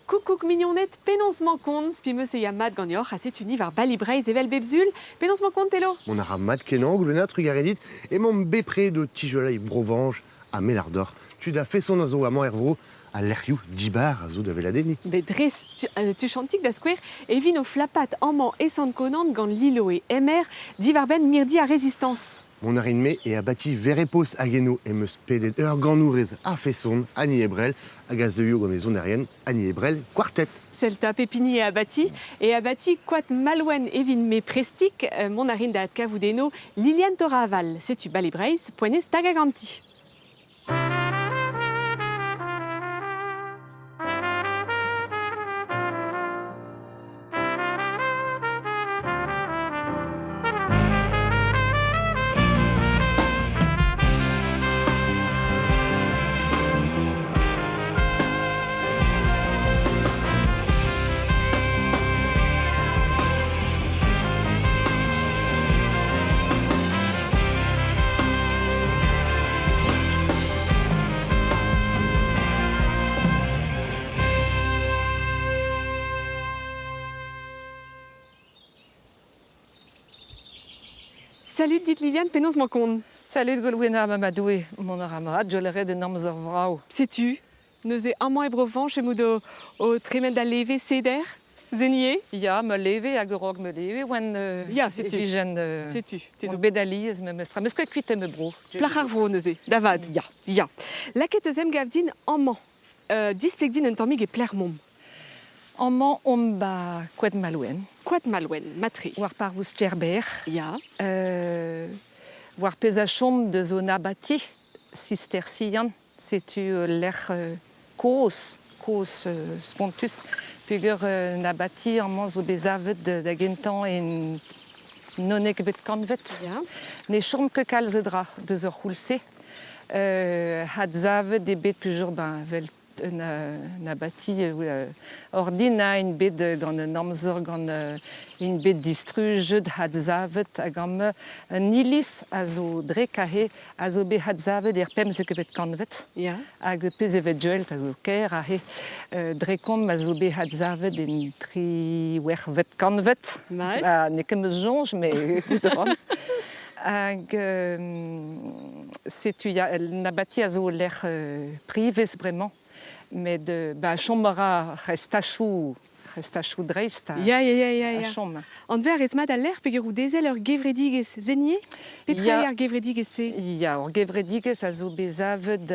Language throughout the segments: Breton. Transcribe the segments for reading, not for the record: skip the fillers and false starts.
Koukoug mignoned, penaos 'mañ kont? Spi 'm eus e ya mat ganeoc'h ha setu ni war Bali Breizh evel bep sul. Penaos 'mañ kont, Telo? Mont a ra mat-kenañ, Goulwena, trugarez dit. Emaomp bepred o tijolaiñ Bro-Vañj ha Melardoc'h. Tud a-feson a zo amañ er vro ha lec'hioù dibar a zo da weladenniñ. Bet dres tuchantik da skouer e vin o flapat amañ e Sant-Konan gant Liloe MR diwar-benn mirdi ar Rezistañs. Mont a rin-me e abati Verepos hag eno em eus pedet ur ganourez a-feson, Annie Ebrel, hag a zeuio gant he sonerien Annie Ebrel Quartet. Sell 'ta pep hini e abati. E abati Koad Malouen e vin-me prestik. Mont a rin da adkavout eno Liliane Toraval. Setu Bale Breizh, poent eo stagañ ganti. Salut dit Liliane, penaos 'mañ kont? Salut Goulwena, ma Doue, mont a ra mat, gwell ret en amzer vrav. Setu, neuze amañ e Bro-Fañch emaout o, o tremen da leve seder, Zenier? Ya, ma leve hag a-raok ma leve oan Ya, setu. e vijen Setu, te zo on bet alies memestra. Meus ket kuit ma bro. Plac'h ar vro neuze, da vat. Ya. Ya. Lakaet eus emgav din amañ. Displeg din un tammig e Plermont. Amañ omp ba Koad Malouen. Koad Malouen, matre. War parrouz Kerber. Ya. War pezh a chom deus hon abati, Sistersian, setu ul lec'h kozh, kozh spontus, peogwir un abati amañ zo bet savet da gentañ en nonekvet kantved. Ya. Ne chom ket kalz a dra deus ur c'houlz-se. Adsavet eo bet peogwir ben evel un abati ordin ha int bet gant un amzer gant int bet distrujet adsavet hag amañ un iliz a zo drek aze a zo bet adsavet er pemzekvet kantved Ya. hag pezh e vez duelt a zo kaer aze drekomp a zo bet adsavet en triwec'hvet kantved Mat. Ba, n'eo ket ma soñj met goût a ran Hag setu ya, un abati a zo lec'h privez bremañ, met ba chom a ra restachoù, restachoù dreist a, Ya, ya, ya, ya, a ya. chom. Anvet a rez mat al lec'h peogwir out ezel ur gevredigezh. Zenier? Petra Ya, eo ar gevredigezh-se? ya, ur gevredigezh a zo bet savet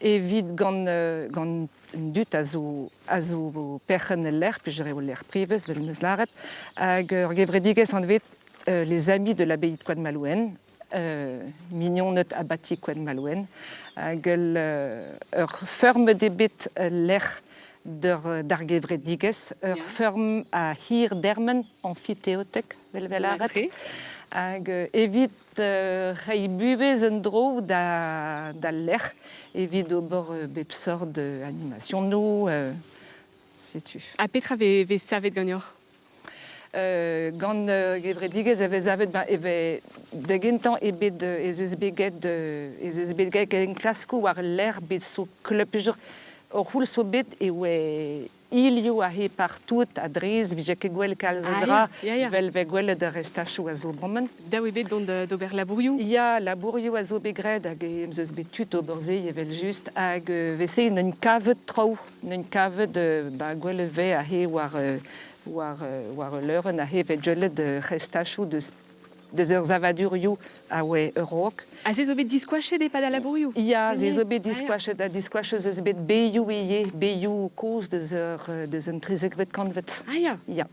evit gant, gant an dud a zo, a zo perc'henn el lec'h, peogwir eo lec'h privez, evel 'm eus lâret, hag ur gevredigezh anvet les amis de l'abbaye de Koad-Malouen, mignoned abati Koad-Malouen, hag ur feurm eo bet lec'h d'ar gevredigezh, ur feurm a hir dermen amfiteotek, vel vel lâret, hag evit reiñ buhez en-dro d'al lec'h, evit ober bep sort animationoù, setu. Ha petra vez, vez savet ganeoc'h? Gant gevredigezh e vez savet ba e vez da gentañ eo bet ez eus bet get ez eus bet get enklaskoù war lec'h bet zo klub ur c'houlz zo bet e oa ilioù aze partout a-drez 'vije ket gwell kalz a Ah dra ya, ya, ya. 'vel 'vez gwelet ar restachoù a zo bremañ. Dav eo bet dont d'ober labourioù? Ya, labourioù a zo bet graet hag ez eus bet tud d'ober se evel-just hag 'vez-se n'eun kavet traoù, n'eun kavet ba gwell e vez aze war war, war ul leurenn aze 'vez gwelet restachoù deus deus ur savadurioù a oa a-raok. Ha se zo bet diskoachet e-pad al labourioù? Ya, se zo bet diskoachet ha diskoachet eus bet beilhoù ivez, beilhoù kozh deus ur deus un trizekvet kantved. Ah ya. Ya.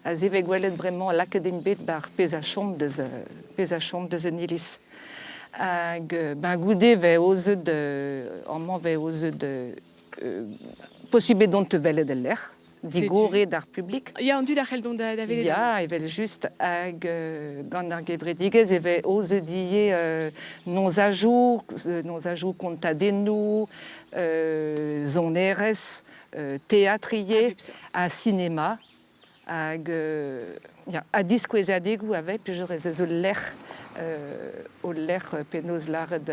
Ha se 'vez gwelet bremañ lakaet int bet 'bar pezh a chom deus pezh a chom deus un iliz. Hag ben goude 'vez aozet amañ 'vez aozet posubl eo dont welet el lec'h. digoret d'ar publik. Ya, an dud a c'hell dont da, da welet. Ya, evel-just. Hag gant ar gevredigezh e vez aozet ivez nozajoù, nozajoù kontadennoù, sonerezh, teatr ivez, ha sinema. Hag ya, ha diskouezadegoù a vez peogwir ez eus ul lec'h ul lec'h penaos lâret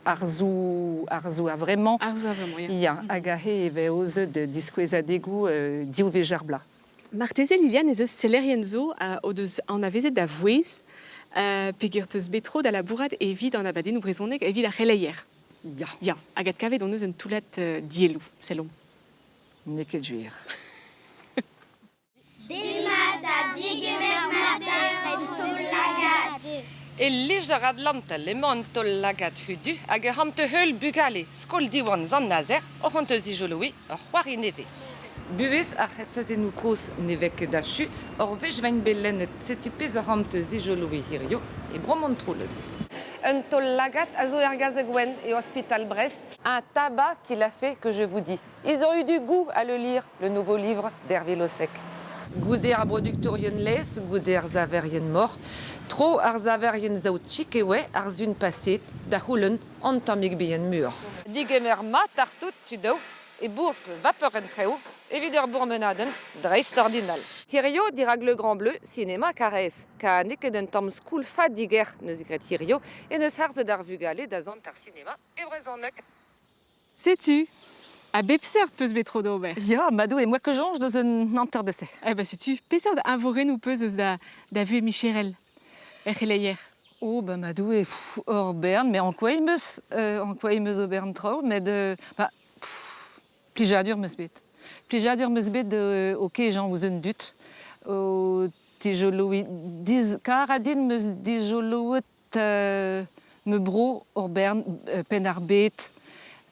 arzoù arzoù a-vremañ. Arzoù a-vremañ, ya. Ya, hag aze e vez aozet diskouezadegoù div wech ar bloaz. Marteze, Liliane, ez eus sellerien zo o deus anavezet da vouezh peogwir 'teus bet tro da labourat evit an abadennoù brezhonek, evit ar c'heleier. Ya. Ya, hag adkavet hon eus un toullad dielloù, sellomp. N'eo ket gwir. Demat ha degemer mat en taol-lagad. E Liger-Atlantel emañ an taol-lagad hudu hag e hanter-heul bugale skol Diwan Sant-Nazer oc'h hon eus dijoloiñ ur c'hoari nevez. Buhez ar c'hezetennoù kozh ne vez ket achu ur wech 'vent bet lennet. Setu pezh a ran eus dijoloiñ hirio e Bro Montroulez. Un taol-lagad a zo er Gazeg-Wenn e ospital Brest. Un tabac qu'il a fait que je vous dis. Ils ont eu du goût à le lire, le nouveau livre d'Hervé Lossec. Goude ar productourien lez, goude ar saverien mor, tro ar saverien saout e oe ar sun paset da c'houlenn an tammig bihan muioc'h. Digemer mat ar tout tudoù e bourzh vapeur en treo evit ur bourmenadenn dreistordinal. Hirio dirak Le Grand Bleu, sinema Karaez. Ka n'eo ket un tamm skoulfad diger neus graet hirio e neus harzet ar vugale da zont ar sinema e brezhoneg. Setu, a bep seurt peus bet tro d'ober. Ya, Madou, e moi que soñj deus un hanter deus se. Eh ben setu, peseurt eñvorennoù peus eus da, da vuhez micherel er c'heleier? Oh, ben Madou e ur bern, mais ankouaet 'm eus, ankouaet 'm eus ober an traoù, met bah, pff, plijadur 'm eus bet. Plijadur 'm eus bet o kejañ ouzh un dud, o tijoloiñ diz kar a din 'm eus dijoloet ma bro ur bern Penn-ar-Bed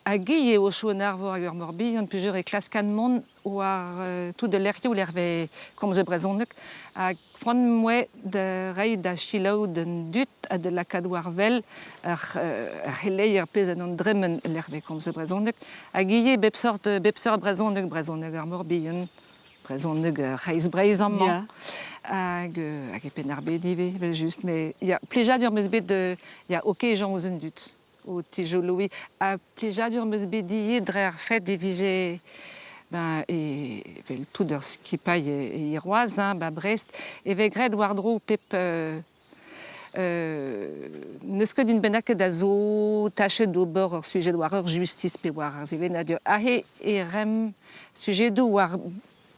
hag hi eo o chom en Arvor hag ur Morbihan peogwir e klaskan mont war tout al lec'hioù lec'h 'vez komzet brezhoneg hag c'hoant 'm boa da reiñ da selaou d'an dud ha da lakaat war wel ar c'heleier pezh a an dremen lec'h 'vez komzet brezhoneg hag ivez bep seurt bep seurt brezhoneg brezhoneg ar Morbihan brezhoneg Kreiz Breizh amañ Ya. hag hag e Penn-ar-Bed ivez evel-just met ya plijadur 'm eus bet ya o kejañ ouzh an dud o tijoloiñ ha plijadur 'm eus bet ivez dre ar fed e vije ben evel tout ur skipailh e Hirwazh hein, ba Brest e vez graet war-dro pep N'eus ket un bennaket a zo tachet d'ober ur sujed war ur justis pe war ar sevenadur. Aze e remp sujedoù war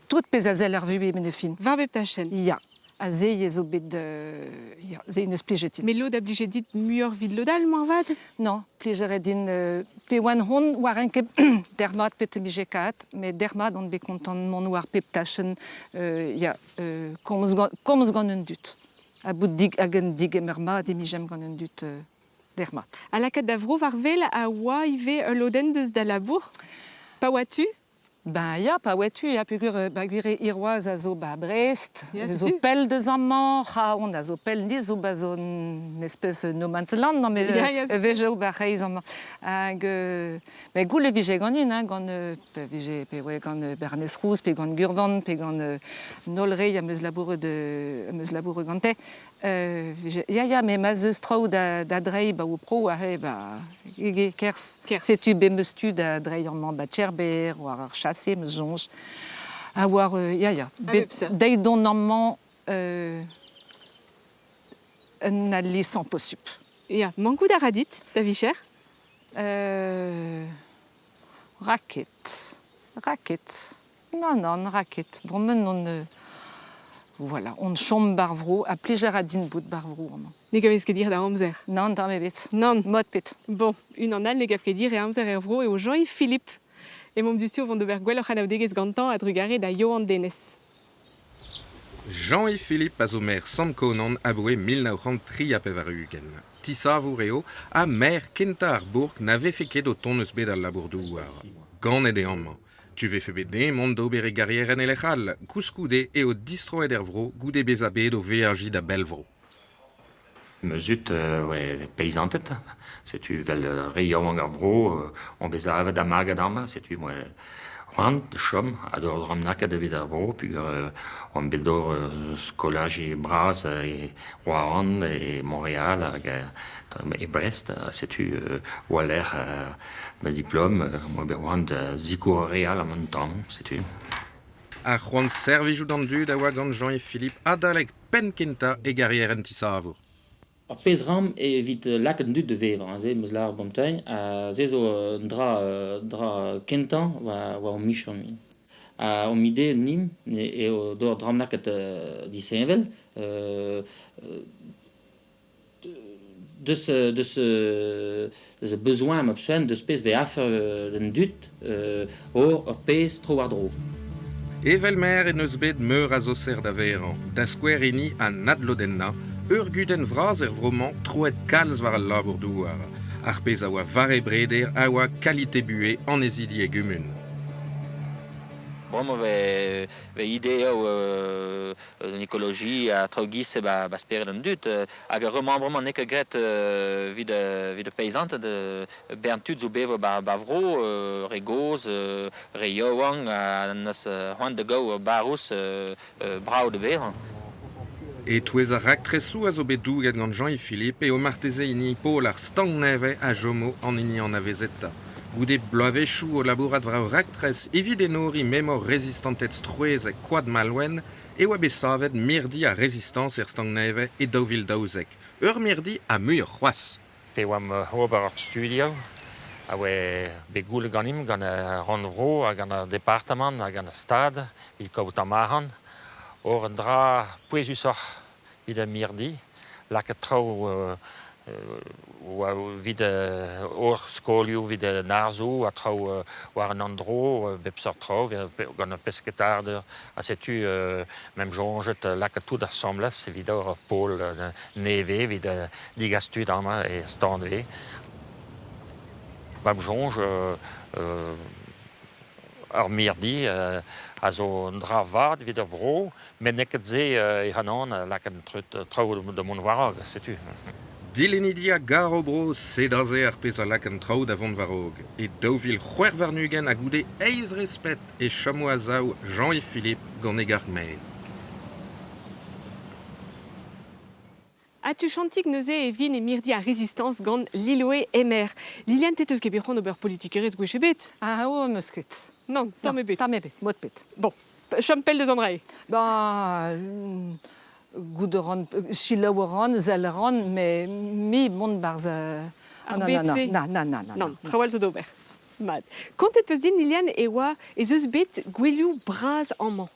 tout pezh a sell ar vuhez benn ar fin. War bep tachenn. Ya, aze ez zo bet ya, se 'neus plijet din. Met lod a blije dit muioc'h 'vit lod all moarvat? Non, plijet din pe oan hon war en ket dermat pet 'mije kat, met dermat on bet kontant mont war pep tachenn ya, komz gant, komz gant un dud. Ha bout dig hag un digemer mat emijemp gant an dud dermat. Ha lakaat da vro war wel a oa ivez ul lodenn deus da labour Pa oa-tu? Ben ya, pa oa-tu, ya, peogwir ba gwir eo Hirwazh a zo ba Brest, Ya, a zo setu. pell deus amañ, C'haon a zo pell, ni zo ba zo un espèce no man's land, non mais Ya, ya, e vez ba c'hreiz amañ. Hag ben goul e vije ganin, hein, gant pe vije pe oe gant Bernez Rouz, pe gant Gurvan, pe gant An holl re am eus labouret am eus labouret gante. Ya, ya, met ma 'z eus traoù da, da dreiñ ba ho pro aze, ba ege, kerzh. Kerzh. Setu bet 'm eus tu da dreiñ amañ ba Tcherber, war ar chase, 'm eus soñj. Ha war, ya, ya, A bet bep seurt. deiz dont amañ un alisañ posupl. Ya, mankout a ra dit, da vicher? Raket, raket. Nann, nann, raket. Bremañ on voilà, on chom ba'r vro ha plij a ra din bout ba'r vro amañ. Ne gavez ket hir da amzer? Nann, tamm ebet. Nann. Mod pet. Bon, unan all ne gav ket hir e amzer er vro eo Jean-Yves Philippe. Emaomp du sur vont d'ober gwelloc'h anaoudegezh gantañ a-drugarez da Yoann Denez. Jean-Yves Philippe a zo maer Sant-Konan aboe 1983. Tisavour eo ha maer kentañ ar bourk na vefe ket o tont eus bed al labour-douar. Ganet eo amañ. Tu vefe bet dezhañ mont d'ober e garierenn e lec'h all. Koulskoude eo distroet er vro goude bezañ bet o veajiñ da bell vro. Ma zud oa peizanted, setu 'vel re yaouank ar vro on bet savet ha maget amañ, setu moa c'hoant da chom ha d'ober dra bennaket evit ar vro peogwir on bet d'ober skolaj bras e Roazhon, e Montreal hag e Brest ha setu war-lerc'h ma diplom moa bet c'hoant da sikour ar re all amañ un tamm, setu. Ar c'hoant servijout an dud a oa gant Jean-Yves Philippe adalek penn kentañ e garier en tisavour. Ar pezh 'ran evit lakaat an dud da vevañ aze 'm eus lâret Bontagne ha se zo un dra dra kentañ war war hon micher Ha hon ide nimp eo d'ober dra lakaat disheñvel deus deus deus besoin ma peus deus pezh 'vez afer d'an dud or ur pezh tro-war-dro. Evel maer en deus bet meur a zoser da verañ, da skouer hini an adlodennañ, ur gudenn vras er vro-mañ troet kalz war al labour-douar. Ar pezh a oa war e breder a oa kalite buhez annezidi e gumun. Bremañ 'vez 'vez ideoù an ekoloji ha traoù giz-se 'ba 'ba spered an dud. Hag ar roman bremañ n'eo ket graet evit evit ar peizanted. Bern tud zo bevañ 'ba 'ba vro, re gozh, re yaouank ha 'neus c'hoant da gaout ur barrouz brav da vezañ. E-touez ar raktresoù a zo bet douget gant Jean-Yves Philippe eo marteze hini Paol ar Stank nevez a chomo an hini anavezetañ. Goude bloavezhioù o labourat war ur raktres evit enoriñ memor rezistanted strouezhek Koad Malouen e oa bet savet mirdi ar Rezistañs er Stank nevez e 2012. Ur mirdi ha muioc'h c'hoazh. Pe oamp oc'h ober ur studioù a oa bet goulet ganimp gant ar rannvro ha gant ar departamant ha gant ar stad evit kaout an arc'hant. Or un dra pouezusoc'h evit ar mirdi, lakaat traoù oa evit hor skolioù, evit an arzoù ha traoù war an endro, bep seurt traoù gant ar pesketadur. Ha setu me'm soñjet lakaat tout asambles evit ober ur pol nevez evit degas tud amañ e Stanvez. Ma'm soñj ar mirdi a zo un dra vat evit ar vro, met n'eo ket se e-unan lakaat traoù da mont war-raok, setu. Dilennidi a gar o bro, sed aze ar pezh a lak an traoù da vont war-raok. E 2026 ha goude eizh respet e chomo a-sav Jean-Yves Philippe gant e garg-maer. Ha tuchantik neuze e vin e mirdi ar Rezistañs gant Liloe Emer. Liliane, te 'teus ket bet c'hoant ober politikerezh gwech ebet? Ah, oh, 'm eus ket. Non, tamm ebet. Tamm ebet, mod ebet. Bon, chom pell deus an dra-se. Ba, goût a ran, selaou a ran, sell a ran, met me mont 'barzh... Ar bed-se? Na, na, na, na. Non, traoù all zo d'ober. Mat. Kontet 'peus din, Liliane, e oa ez eus bet gouelioù bras amañ.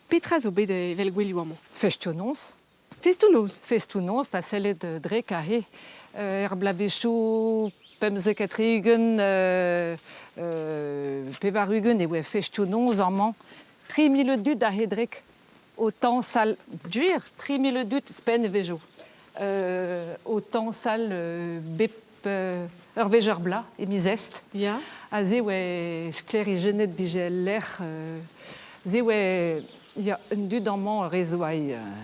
Petra zo bet evel gouelioù amañ? Festoù-noz. Festoù-noz. Festoù-noz, pa sellet drek aze. Er bloavezhioù 75, 80 e oa festoù-noz amañ. 3 000 dud aze drek o tañsal gwir, 3 000 dud spenn e vezo. O tañsal bep ur wech ur bloaz e miz Est. Aze oa sklêrijennet dija el lec'h. Se oa ya, un dud amañ a rez oa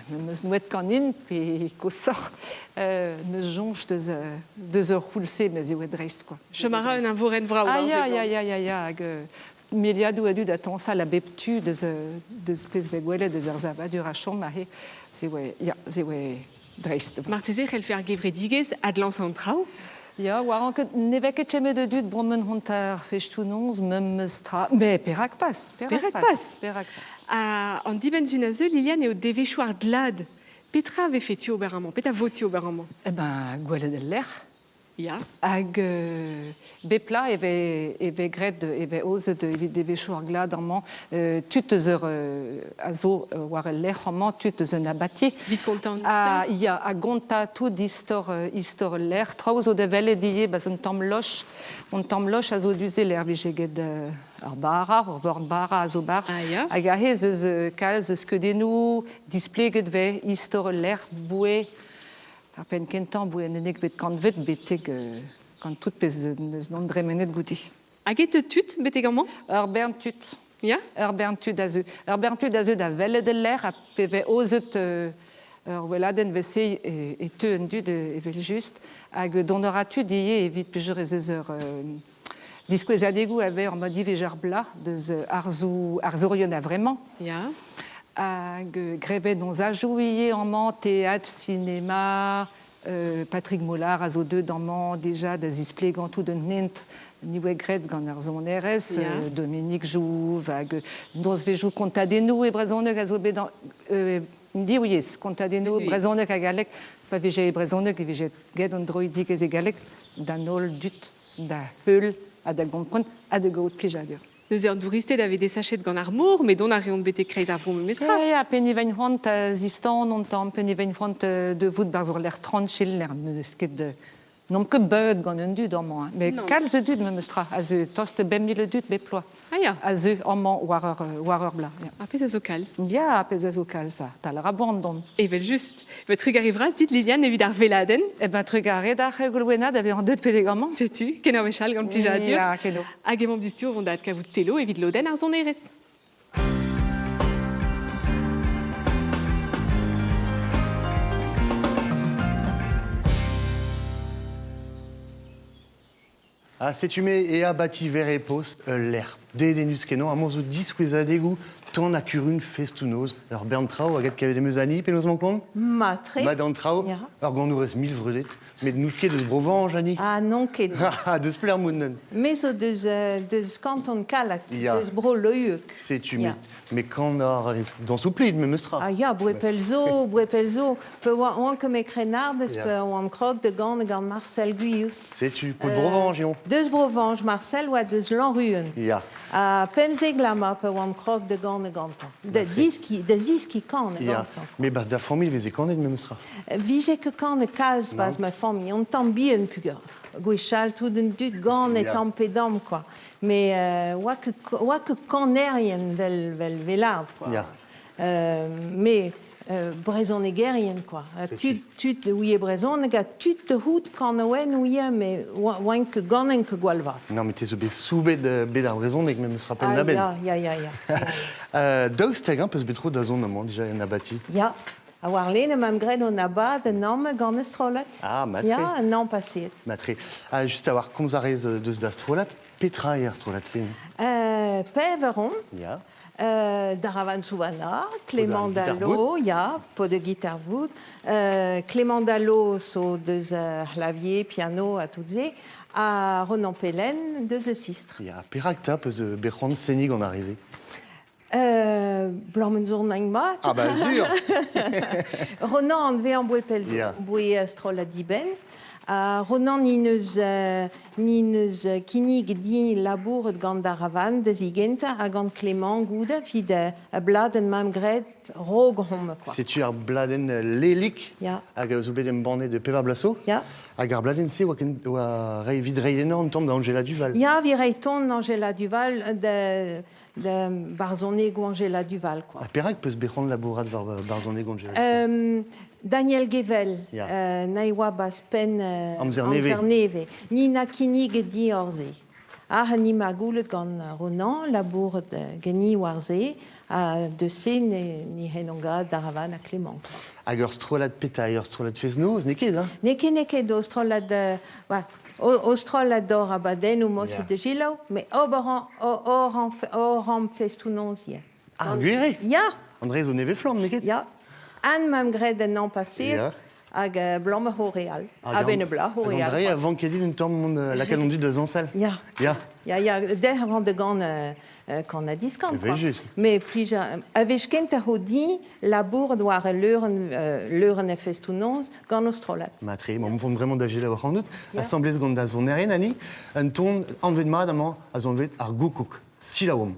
memes nouet kanin pe koshoc'h neus soñj deus, deus ur c'houlz-se, met se oa dreist quoi. Chom a ra un eñvorenn vrav. Ah ya, ya, ya, ya, ya, hag miliadoù a dud a tañsal a bep tu deus, deus pezh vez gwelet deus ar savadur a chom aze. Se oa, ya, se oa dreist. Marteze e c'hellfe ar gevredigezh adlañsañ an traoù? Ya, war ket ne vez ket chemet a dud bremañ hont ar festoù-noz memes tra. Mais perak pas? Perak pas? Perak pas? Ha an dibenn-sizhun a zeu, Liliane, eo devezhioù ar glad. Petra vefe-tu ober amañ? Petra vo-tu ober amañ? Eh ben, gwelet el lec'h. Ya. Hag bep plat e vez, e vez graet, e vez aozet evit devezhioù ar glad amañ tud eus ur a zo war el lec'h amañ, tud eus un abati. Vit kontañ Ha ya, a gontañ tout istor, istor ul lec'h. Traoù zo da welet ivez, 'ba un tamm loch. Un tamm loch a zo du-se lec'h vije get ar bara, ur vorn bara a zo 'barzh. Ah ya. Hag aze ez eus kalz eus skeudennoù displeget 'vez istor ul lec'h boue Ar penn kentañ 'voe en ennekvet kantved betek gant tout pezh n'eus non dremenet goude. Hag e teu tud betek amañ? Ur bern tud. Ya? Ur bern tud a zeu. Ur bern tud a zeu da welet el lec'h ha pe vez aozet ur weladenn vez-se e teu an dud evel-just. Hag dont a ra tud ivez evit peogwir ez eus ur diskouezadegoù a vez amañ diwezh ar bloaz deus arzoù arzourion a-vremañ. Ya. Hag grevet hon zajoù ivez amañ, teatr, sinema, Patrick Mollard a zo deuet amañ dija da zisplegañ tout un hent ni oa graet gant ar sonerezh, Dominique Jouve hag nozvezhioù kontadennoù e brezhoneg a zo bet div yezh, kontadennoù brezhoneg ha galleg. Pa vije e brezhoneg e vije get an droidigezh e galleg d'an holl dud da heul ha da gompren ha da gaout plijadur. Neuze an douristed a vez desachet gant ar mor, met dont a reont betek kreiz ar vro memestra. Ya, pe ne vein c'hoant zistan on tamm, pe ne vein c'hoant de vout barzh ur lec'h tranchil, lec'h n'eus ket n'omp ket beut gant un dud amañ. Mais kalz a dud memes tra, a zeu tost 5 000 a dud bep bloaz. Ah ya. A zeu amañ war ur bloaz. Ya. Ar pezh a zo kalz. Ya, ar pezh a zo kalz, tal a ra boan Evel just. Va trugarez vras dit, Liliane, evit ar veladenn. Eh ben, trugarez d'ac'h Goulwena da vezañ deuet betek amañ. Setu, ken ur wech all gant plijadur. Ya, keno. Hag emañ diouzhtu o vont da adkavout Telo evit lodenn ar sonerezh. Ha setu me e abati Verepos ul lec'h dedennus-kenañ amañ zo diskouezadegoù tan ha kurun festoù-noz. Ur bern traoù hag adkavet em eus Annie, penaos emañ kont? Mat-tre. Mat an traoù, ur ganourez milvrudet. Met n'out ket eus Bro-Vañj, Annie? Ah, n'on ket. Ah, deus Plermounen. Me zo deus kanton Kallag, Ya. deus Bro-Leueg. Setu, Ya. met kan ar dañsoù pled memes tra. Ah ya, bouepel zo, bouepel zo. Pe oan ket me krennardez, pe oan krog da ganañ gant Marcel Guyous. Setu, paotr Bro-Vañj eo. Deus Bro-Vañj, Marcel oa deus Lanruen. Ha 15 vloaz pe oan krog da ganañ gantañ. Da ziskiñ kanañ gantañ. Mais bas da familh veze kanet memes tra. Vije ket kanet kalz bas ma familh, on tamm bihan pugur. Gwechall tout an dud ganet tamm pe damm, quoi. Mais oa ket kanerien vel velard, quoi. Mais brezhonegerien, quoi. Tud ouie brezhoneg ha tud da c'hoût kanaouenn ouie, mais oant ket ganen ket gwall vat. Non, mais te zo bet soubet bet ar brezhoneg memes tra penn-da-benn. Ah, ya, ya, ya, ya. Daoust hag-eñ peus bet tro da zont amañ dija en abati? Ya, ha warlene emañ graet an abad un namm gant e strollad. Ah, mat-tre. Ya, un namm paseet. Mat-tre. Ah, just a-walc'h komz a rez deus da strollad. Petra eo ar strollad-se? Pevar omp. Ya. Daravan Souvana, Clément Dallot, ya, paotr de gitar bout. Clément Dallot zo deus ar c'hlavier, piano ha tout se, ha Ronan Pellen deus e sistr. Ya, perak 'ta peus bet c'hoant seniñ gant ar re-se? Blammen zo an mat. Ah bah sur. Ronan anvezañ boe pell zo, boe strollad dibenn. Ha Ronan ni neus kinnig din labouret gant Daravan da zigentañ ha gant Clément goude evit a bladenn mam graet rog hom, quoi. Setu ar bladenn Lelik hag a zo bet embannet de pevar bloaz zo. Hag ar bladenn-se oa rei evit reiñ ennañ an tamm da Angela Duval. Ya, vi reiñ ton Angela Duval da barzhonegoù Angela Duval, quoi. Ha perak peus bet c'hoant labourat war barzhoneg Angela Duval? Daniel Gevel, na e oa bas penn Amzer nevez. Amzer nevez. Ni na kinniget di hor-se. Ah, ni ma goulet gant Ronan, labouret geni war se, ha deus se ni hen gad Daravan ha Clément. Hag ur strollad petra ur strollad fest-noz, n'eo ket, hein? N'eo ket o strollad, o strollad d'or abadennoù moset de Gilo, mais ober or festoù-noz ivez. Ah, gwir eo? Ya. André zo nevez flamm, n'eo ket? Ya. An mam graet an an passé hag blam ho real. A ben bla ho real. André a vanket din un tamm mont lakaat an dud da zañsal. Ya. Ya. Ya, der ran de gant kan a diskan, quoi. Just. Mais plija a vech kent ho di labour war leuren e festoù-noz gant o strollad. Matre, ma font vraiment da gelaou ac'hanout. Asamblez gant da sonerien, Annie, un ton anvet mat amañ a zo anvet ar goukoug. Selaouomp.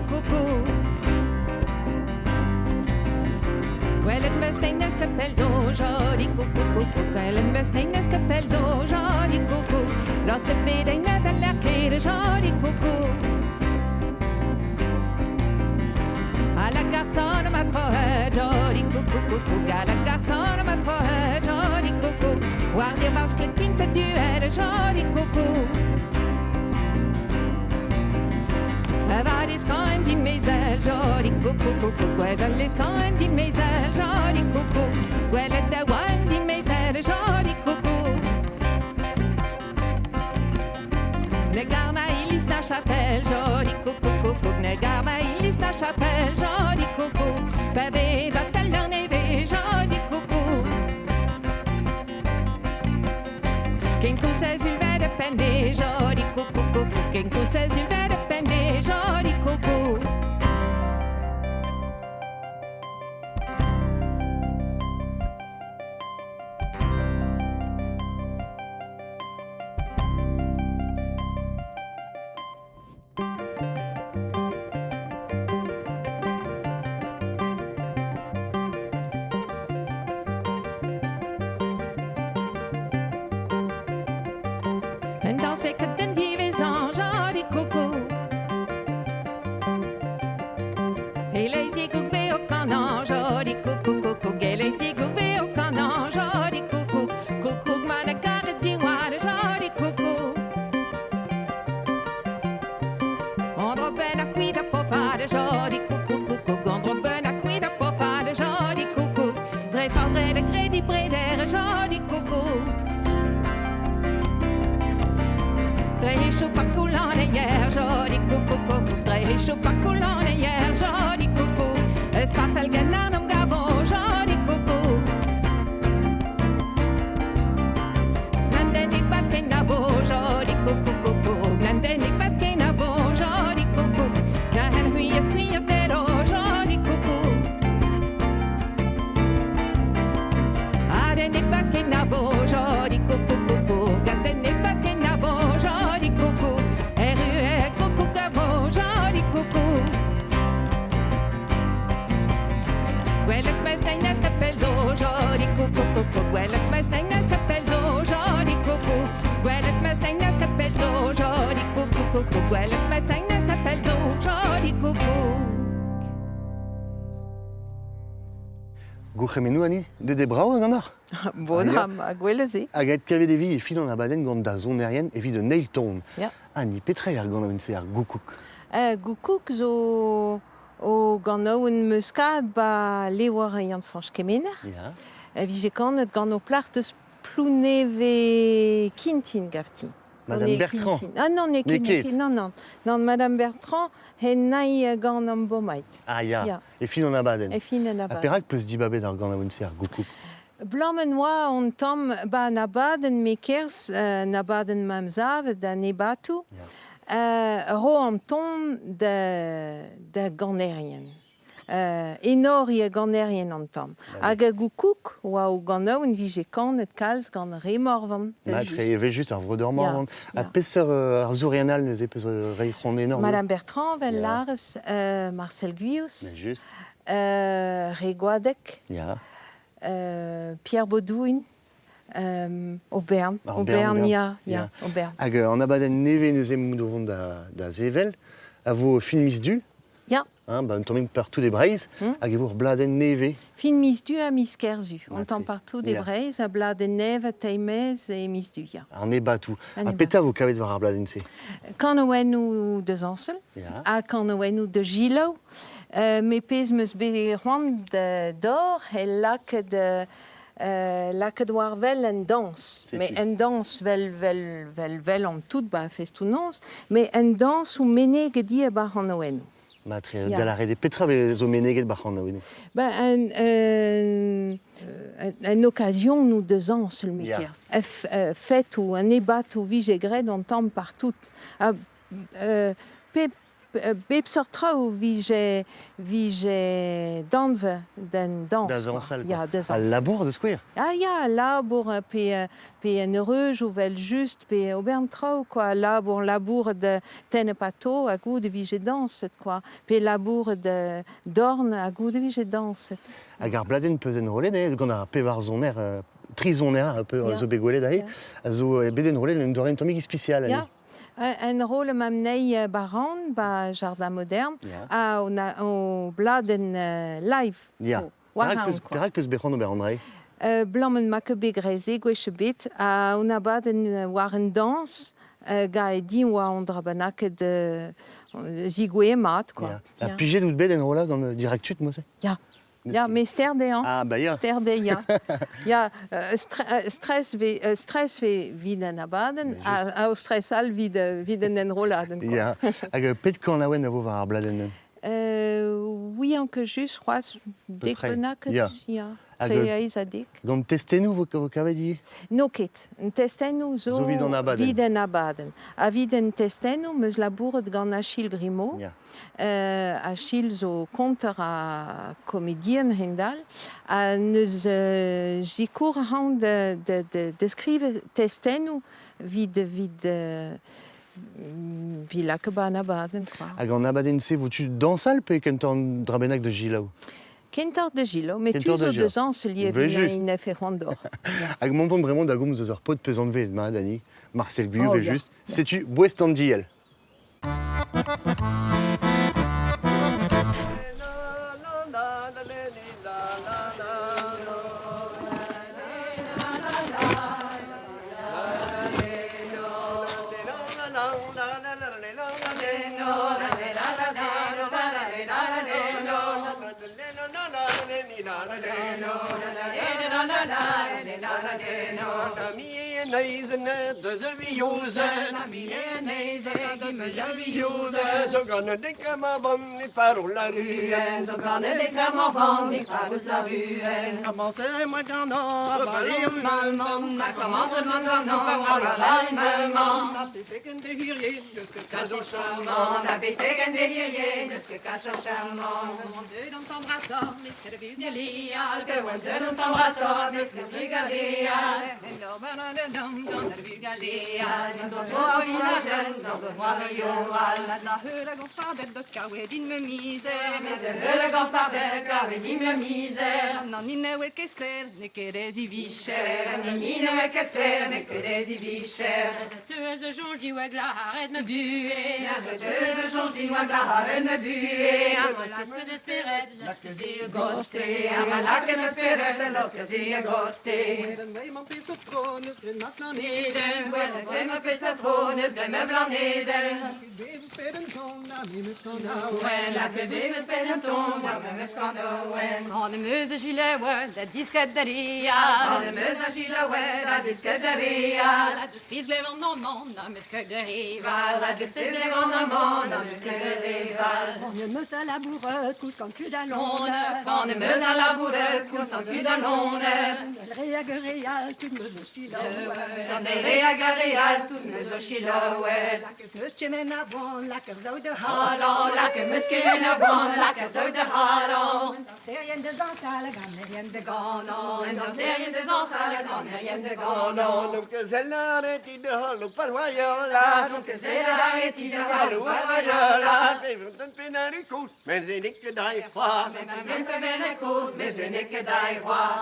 Koukou. Gwelet meus neñez ket pell zo, joli koukou, koukou. Gwelet meus neñez ket pell zo, joli koukou. Lost bet ein da lec'h joli koukou. A la garçon ma troet, joli koukou, koukou. A la garçon ma troet, joli koukou. War dir bars klet pinte duet, joli koukou. War les kan di mezel, joli koukou, koukou. Gwelet les kan di mezel, joli koukou. Gwelet da wan di mezel, joli la chapelle, joli coucou. Pavé va tel neve, joli coucou. Quem com ses il vede pende, joli coucou, coucou. Quem com ses il vede pende, joli coucou. En dans veket den divezan, joli coucou. E leizi kouk ve o kanan, joli coucou, coucou. E leizi kouk ve o kanan, joli coucou. Coucou, man a karet diwar, joli coucou. Andro ben a kuida pofare, joli coucou, coucou. Andro ben a kuida pofare, joli coucou. Dre faz re de kredi breder, joli coucou. Dre chou pa coulant hier, joli coucou, coucou. Dre chou pa coulant hier, joli coucou. Espartel ganan am gavo, joli coucou. Nandeni pat kenavo, joli coucou, coucou. Nandeni pat kenavo, joli coucou. Na hen hui esquiatero, joli coucou. Adeni pat kenavo, joli coucou, coucou. Gadeni pat kenavo, joli coucou. Eru coucou gavo, joli coucou. Gwelet mes nein kapelzo, joli coucou, coucou. Gwelet mes nein kapelzo, joli coucou. Gwelet mes nein kapelzo, joli coucou, coucou. Gwelet mes nein kapelzo, joli coucou. Gourc'hemennoù ani, de de brao gant ar? Bon, Ah, ya. ha gwell se. Hag et kavet evi e fin an abadenn gant da zonerien evit un eil ton. Ya. Ani, petra ar gant se ar goukouk? Goukouk zo o gant un muskad ba lewar e Yann Fañch Kemener. Ya. Vije kanet gant o plac'h deus Plouneve Quintin gafti. Madame Bertrand. Quintin. Ah non, ne ket, ne ket, non, non. Non, Madame Bertrand, hen naï gant an bomait. Ah ya, Ya. e fin an abadenn. E fin an Ha abadenn. perak peus dibabet ar gant se ar goukouk? Blammen oa on tamm ba an abadenn me kerz, an abadenn mam zav da nebatu. Ya. Ro an ton da ganerien. Enor i ganerien an tamm. Hag a goukouk oa o gant un vije kanet kalz gant re morvan. Matre, e ve just ar vreudeur morvan. Ya, Ha peseurt ar zourianal neuze peus rei c'hont enor? Madame Bertrand, vel Ya. larez, Marcel Guius, Mais just. Re Gwadek, Ya. Pierre Baudouin, Auberne. Ar Auberne, Bern, ya, ya, Ya. Auberne. Hag an abadenn neve neuze mout o vont da zevel, a vo fin miz du, Ya. hein, ba un tammig partout des Breiz, hag e vo ur bladenn neve. Fin miz du ha miz kerzu. On tamm partout des Ya. Breiz, a bladenn neve, teimez e miz du, ya. An ebatou. An Ha ebatou. peta vo kavet war ar bladenn se? Kan oennou deus ansel, Ya. ha kan oennou de gilo. Me pez meus bet c'hoant d'or e lakaet lakaet war vel en dans. Setu. Mais en dans vel, vel, vel, vel an tout ba festounans, mais en dans ou meneget di ba an oennou. Matre, Ya. da la rede petra ve zo meneget ba c'hant oennou. Ben, un occasion nous deux ans seul Ya. me kerz. Fête ou un ébat ou vije gred on tamm partout. Pe bep sort traoù vije vije danve den dans. Da quoi. zañsal, quoi. Ya, da Al zañsal. labour de skouer. Ah ya, labour pe pe un eureuj ou vel just pe obern traoù quoi, labour labour de tenne pato a goût de vije danset quoi, pe labour de dorn a goût de vije danset. Hag ar bladenn peus enrollet, eh, gant ar pevar zoner, tri zoner a peu Ya. zo bet gwelet aze, Ya. a zo bet enrollet un doare un tammig ispisial. Ja. Un rôle m'amnei baran ba jardin moderne Ya. a on a o bladenn live. Ya. Oh, war Perak an, peus, quoi. perak peus bet c'hoant ober an dra? Blammen ma ket bet greze gwech bet a on a badenn war un dans ga e din oa on dra bennaket zigoue mat quoi. Ya. Ha Ya. pijet out bet enrolla gant diraktut, mo se? Ya. Ya, me sterde hein. Ah, ba ya. Sterde, ya. Ya, stress ve stress ve vid an abadenn, a o stress al vid vid an enrolladenn, quoi. Ya. Hag pet kan aouen a vo war ar bladenn? ouian ket just c'hoazh, dek près. bennaket, Ya. ya. Hag, Tre aes ha dek. Gant testennoù vo, vo kavet ivez? N'o ket. Un testennoù zo Zo 'vit an abadenn. 'vit an abadenn. Ha 'vit an testennoù 'm eus labouret gant Achille Grimaud. Ya. Achille zo konter ha komedian hend-all. Ha neus sikour ac'hanon da, da, da, da skrivañ testennoù 'vit, 'vit, 'vit lakaat 'ba an abadenn quoi. Hag an abadenn-se vo-tu dañsal pe kentañ an dra bennak da selaou? Kentoc'h da selaou, met tu Kentoc'h da zo selaou. da zañsal ivez Evel-just. in afer c'hoant d'oc'h. Hag mont vont bremañ da gomz eus ur paotr peus anvet mat, Annie. Marcel Guillou, Oh, evel-just. Setu boest an diell.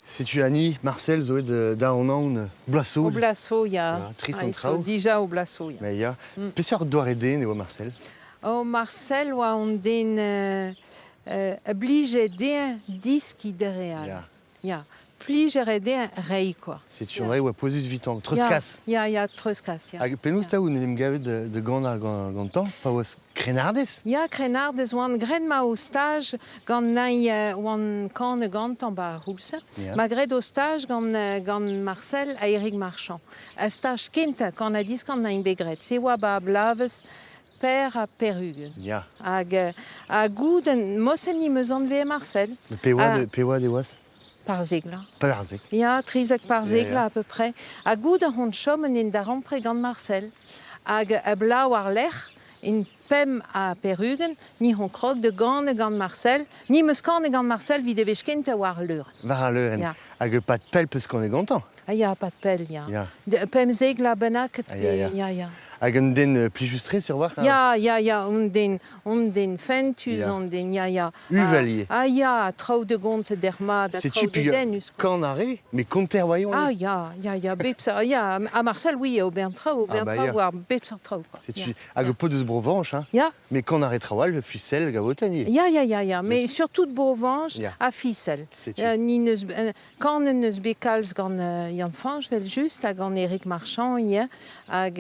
Setu Annie, Marcel zo aet da anaon Blaso. O Blaso, ya. Ya, trist Ah, an ils sont traoù. Dija o Blaso, ya. Mais ya. Peseurt doare den eo Marcel? O Marcel oa an den blije dezhañ diski da re all. Ya. Ya. Plij a re dezhañ reiñ quoi. Setu an dra e oa pouezus 'vitañ. Treuzkas. Ya, ya, treuzkas, ya. Hag penaos 'ta out en em gavet da ganañ gantañ pa oas krennardez? Ya, krennardez oan graet ma o staj gant nañ oan kanet gantañ 'ba ar c'houlz. Ya. Ma graet o staj gant, gant Marcel ha Eric Marchand. Ar staj kentañ kan-ha-diskan nañ bet graet. Se oa 'ba bloavezh per ha per-ugent. Ya. Hag ha goude mosenn 'm eus anvet Marcel. Met pe oad, Ah. pe oad e oas? Parzeglañ. Parzeg. Ya, 13 parzeglañ Ya, ya. à peu près. Ha goude hon chom en darempred gant Marcel. Hag a bloaz war-lerc'h, in pemp ha per-ugent, ni hon krog da ganañ gant Marcel. Ni 'm eus kanet gant Marcel 'vit e wech kentañ war al leurenn. War al leurenn. Ya. Hag pad pell peus kanet gantañ? Ah ya, pad pell, ya. Ya. 15 vloaz bennak Ah, ya, ya. ya, ya. Hag un den plijus-tre sur war? Ya, ya, ya, on den fentus, Ya. on den, ya, ya. Uvel ivez. Ah ya, traoù de gont dermat, ha Setu traoù de peogwir denus. quoi. kan a re, met konter oa Ah ya, ya, ya, bep seurt, ya, ha Marcel, oui, eo bern traoù, Ah, bern bah, traoù, ya. war bep seurt traoù, quoi. Setu Ya. hag paotr eus Bro-Vañch, hein? Ya. Met kan a re traoù all, Fisel, gavotenn ivez. Ya, ya, ya, ya, mais surtout de Bro-Vañch Ya. ha Fisel. Setu. Ni neus, kanet neus bet kalz gant Yann Fañch, vel just, hag gant Eric Marchand ivez, hag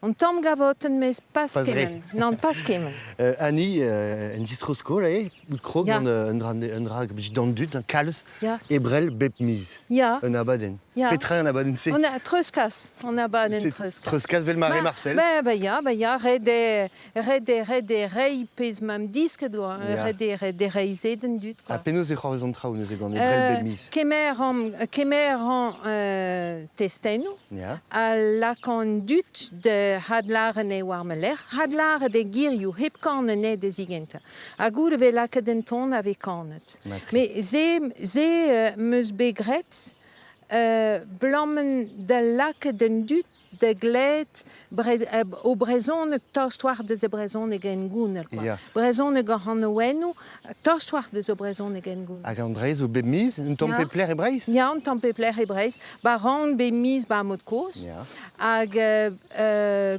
on tamm gavotenn, mes pas Pas re. kement. Non, pas kement. Annie, en distro-skol, eo, out krog Ya. gant un dra, un dra d'an dud, un kalz, Ya. ebrel bep miz. Ya. Un abadenn. Ya. Petra an abadenn-se? On a treuzkas, an abadenn treuzkas. Treuzkas vel mare Marcel. Ba, ba ya, ba ya, ret eo, ret eo, ret eo reiñ pezh 'mamp disket oa, ret eo, ret eo reiñ se d'an dud. Ha penaos e c'hoarvez an traoù neuze gant Ebrel bep miz? Kemer an, kemer an testennoù ha lak an dud da hadlâret anezhe war ma lerc'h, hadlâret e gerioù hep kan anezhe da zigentañ. Ha goude e vez lakaet un ton a vez kanet. Mais se, se 'm eus bet graet 'blamenn da lakaat an dud da glevet o brezhoneg tost war deus e brezhoneg hengounel. Quoi. Brezhoneg ar c'hanaouennoù, tost war deus o brezhoneg hengounel. Hag an dra zo bep miz, un tamm pep lec'h e Breizh? Ya, un tamm pep lec'h e Breizh. Ba ran bep miz ba mod kozh. Hag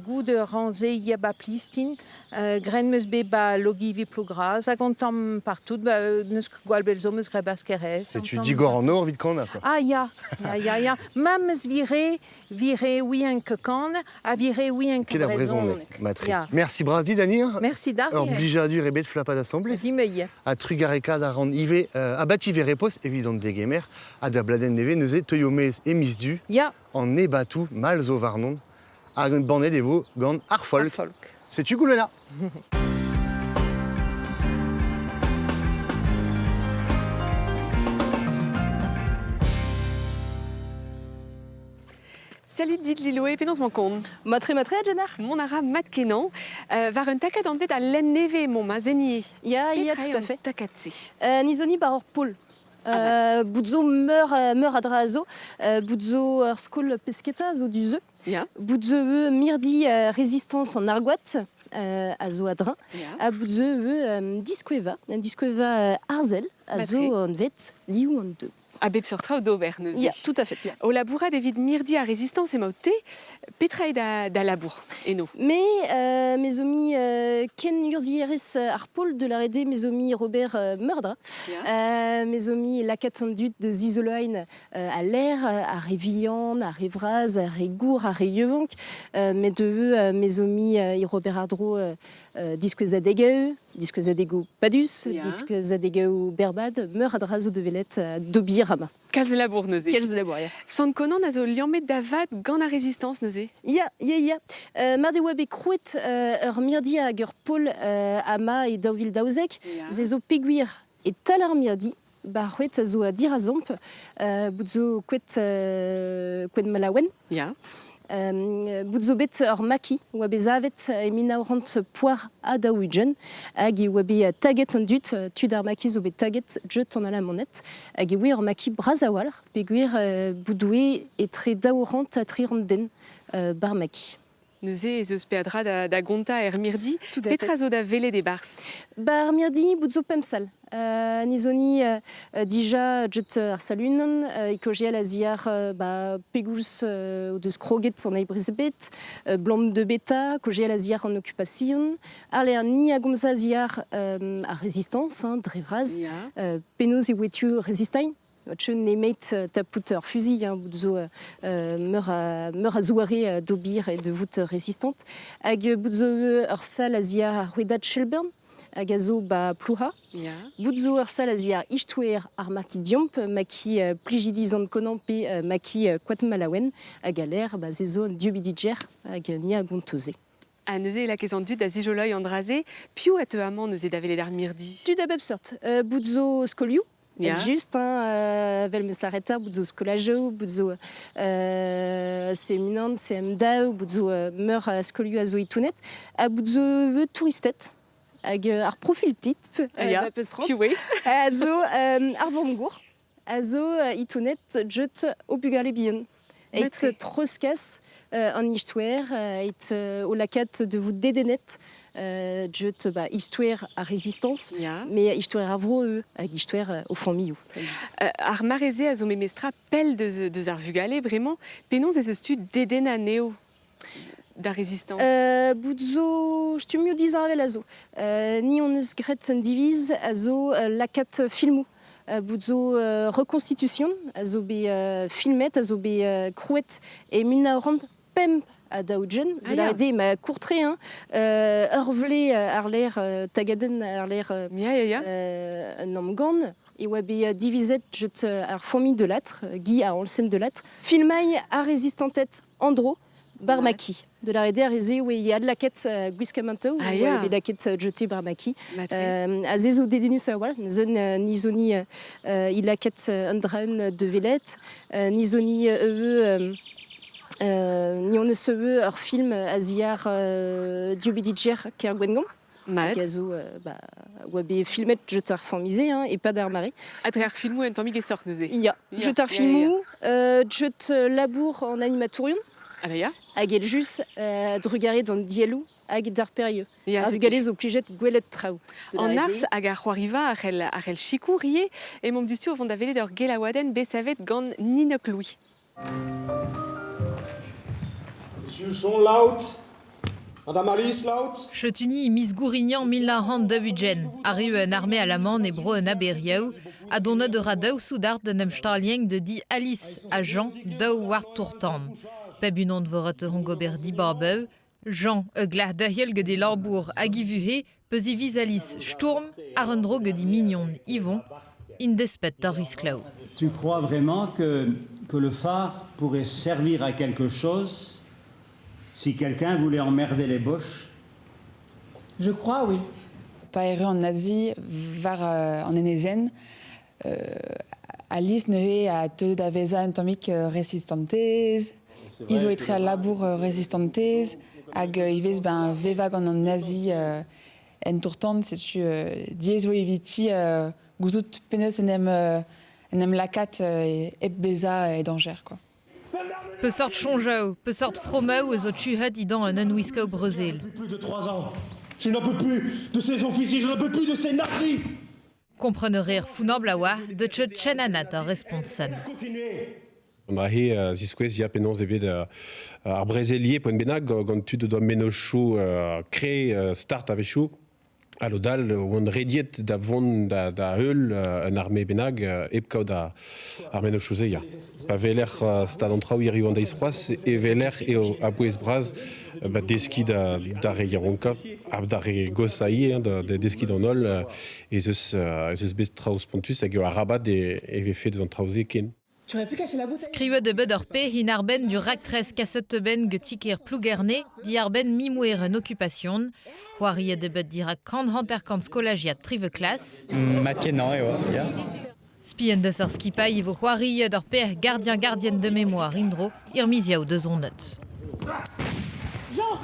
goude ran se ya ba Plistin, Graet 'm eus bet 'ba Logivi-Plougraz hag un tamm partout, ba n'eus ket gwall bell zo 'm eus graet Baskerez. Setu digor an nor evit kanañ quoi. Ah ya, ya, ya, ya. Ma 'm eus viré, viré ouien ket kan ha viré ouien ket brezhoneg. Matre. Ya. Merci bras dit, Dani. Merci d'ar. Ur blijadur ebet flapat asambles. Dimeuilh. Ha trugarekaat a ran ivez abati Verepos evit an degemer ha da bladenn nevez neuze teuio maez e miz Du. Ya. An ebatoù mall zo warnon. Hag bannet e vo gant ar folk. Ar folk. Setu Goulwena. Salut dit Liloe, penaos 'mañ kont? Matre matre, Jenner. Mont a ra mat-kenañ. War un takad anvet al lenn nevez emaomp a-zenier. Ya, ya, tout à fait. takad-se? Nizoni bar ur pol. Bout zo meur, meur a dra a zo. Bout zo ur skol pesketa a zo du-se. Bout zo eo mirdi Résistance an Argoat a zo a-dreñv. Ha bout zo eo Diskoueva, Diskoueva Arzel a zo anvet Liv an Deu. A bep seurt traoù d'ober neuze. Ya, tout à fait. Ya. O labourat evit mirdi ar Résistance emaout-te. Petra eo da, da labour eno? Me, me zo mi ken urzhierez ar pol de la RD, me zo mi Robert Meurdra. Me zo mi lakaat an dud da zizoloiñ al lec'h, ar re vihan, ar re vras, ar re gour, ar re yaouank. Met ivez me zo mi Robert Ardro diskouezadegoù, diskouezadegoù padus, diskouezadegoù berrbad, meur a dra zo da welet d'ober amañ. Kalz labour neuze. Kalz labour, ya. Sant Konan a zo liammet da vat gant ar Rezistañs neuze? Ya, ya, ya. Mat e oa bet krouet ur mirdi hag ur pol amañ e 2012. Se zo pegwir e-tal ar mirdi, ba c'hwet a zo dirazomp, bout zo kouet, kouet Malaouen. Ya. Bout zo bet ur maki oa bet savet e 1900 poar ha daou-ugent hag e oa bet taget an dud, tud ar maki zo bet taget deut an Alamaned hag e oa ur maki bras a-walc'h peogwir bout doe etre 200 ha 300 den bar maki. Neuze ez eus peadra da, da gontañ er mirdi. Petra zo da welet e-barzh? Ba ar mirdi, bout zo pemp sal. Nizoni dija deuet ar sal-unan, e kaozeal a-ziàr ba, pegoulz o deus kroget an eil brezel-bed, blam de beta, kaozeal a-ziàr an okupasion, Ar ni a gomz a-ziàr ar Résistance, hein, dre vras. Penaos e oa tu rezistañ? Teu nemet tapout ur fusil, hein, bout zo meur a, meur a zoare d'ober et de vout résistant. Hag bout zo ur sal a-ziàr ar rouedad Shelburne, hag a zo ba Plouha. Bout zo ur sal a-ziàr istoer ar maki diomp, maki Plijidi Sant-Konan pe maki Koad-Malaouen, hag a ler, ba, se zo an dieubidigezh hag ni a gonto se. Ha neuze e lakaez an dud da zijoloiñ an dra-se. Piv a teu amañ neuze da welet ar mirdi? Tud a bep seurt. Bout zo skolioù, just, hein, vel meus lâret bout zo skolajoù, bout zo CM1, CM2, bout zo meur a skolioù a zo e-tounet, ha bout zo touristed. Hag ar profil tip, Ya, piv eo? A zo ar vamm-gour, a zo e-tounet deut o bugale bihan. Eit treuzkas an istoer, eit o lakaat de vout dedennet deut ba, istoer ar Résistance, mais istoer ar vro eo, hag istoer o familhoù. Ar mare-se a zo memestra pell deus, deus ar vugale bremañ. Penaos ez eus tu dedennañ anezho da Résistance? Bout zo stummioù disheñvel a zo. Ni hon eus graet un diviz a zo lakaat filmoù. Bout zo reconstitution a zo bet filmet, a zo bet krouet e 1900 45, Ah de la ya. D ma courtre hein, ur vle ar l'air tagadenn ar l'air an amgant, e oa bet divizet jet ar familh de Lattre, Guy a Anselme de Lattre, filmai ar rezistantet Andro Barmaki. De la RD ar eze oe e adlaket gwiskamanteu, Ah oa ya. bet laket jeté Barmaki. Matre. A ze zo dedennus a-walc'h, neuze nizoni ilaket an draen de velet, nizoni ni on eus ur film a ziar Diobediger ker Gwengamp. Mat. Hag a zo, ba, oa bet filmet jet ar familh-se, hein, e-pad ar mare. Ha dre ar filmoù un tammig esoc'h neuze. Ya, Ya, jet ar ya, ya, filmoù, jet labour an animatourion. Ah bah ya. Hag evel-just, drugarez d'an dielloù hag d'ar perieux. Ya, Ar setu. vugale zo plijet gwelet traoù. De la An RD. arz hag ar c'hoariva a c'hell, a c'hell sikour ivez, emaomp diouzhtu o vont da welet ur gelaouadenn bet savet gant Ninok Louis. Monsieur Jean Laut, Madame Alice Laut. Chetuni miz Gourignan 1940, arru un armée alamant e bro un aberioù, ha donet ur daou soudard en em stalieng de di Alice ha Jean daou war tourtan. Peb unan voret hongober di barbeu, Jean e glar deuhel gant e labour hag i vuhe, peus i viz Alice Sturm ar un dro gant i mignon Yvon, in despet d'ar risklaou. Tu crois vraiment que le phare pourrait servir à quelque chose si quelqu'un voulait emmerder les Boches? Je crois, oui. Pa erru an nazi war an enezenn, Alice neuze a teu da vezañ un tammig resistantez, hi zo etre al labour resistantez, hag ivez ben vevañ gant an nazi en tourtant, setu diaes eo eviti gouzout penaos en em, en em lakaat hep bezañ e dañjer, quoi. Peseurt soñjoù, peseurt fromoù eus ho tuhed idan un unwiskañ brezel. Plus de 3 ans. Je n'en peux plus de ces officiers, je n'en peux plus de ces nazis. Kompren a reer founnabl a oa, deut ket chen anat ar respont sen. Continuez. An dra-he ziskouez ya penaos eo bet ar brezelier poent bennak gant tud o doa mennozhioù kre start a-wechoù. Ha lod all oant rediet da vont da heul un arme bennak hep kaout ar mennozhioù-se ya. Pa weler stad an traoù hiziv an deiz c'hoazh e weler eo a-bouez bras ba deskiñ da re yaouankañ ha da re goshañ ivez hein, da deskiñ d'an holl ez eus bet traoù spontus hag eo arabat e vefe deus an traoù-se ken. Tu aurais pu casser la bouteille. Skrivet eo bet ur pezh in arbenn du raktres kaset ben get ti-kêr Plougerne diarbenn mimouer un okupasion. C'hoariet eo bet dirak 150 skolajiad trive klas. Mat kenañ eo, ya. Spi en deus ar skipailh e vo c'hoariet ur pezh gardien gardienne de mémoire indro ir miziaou da zonet. Jean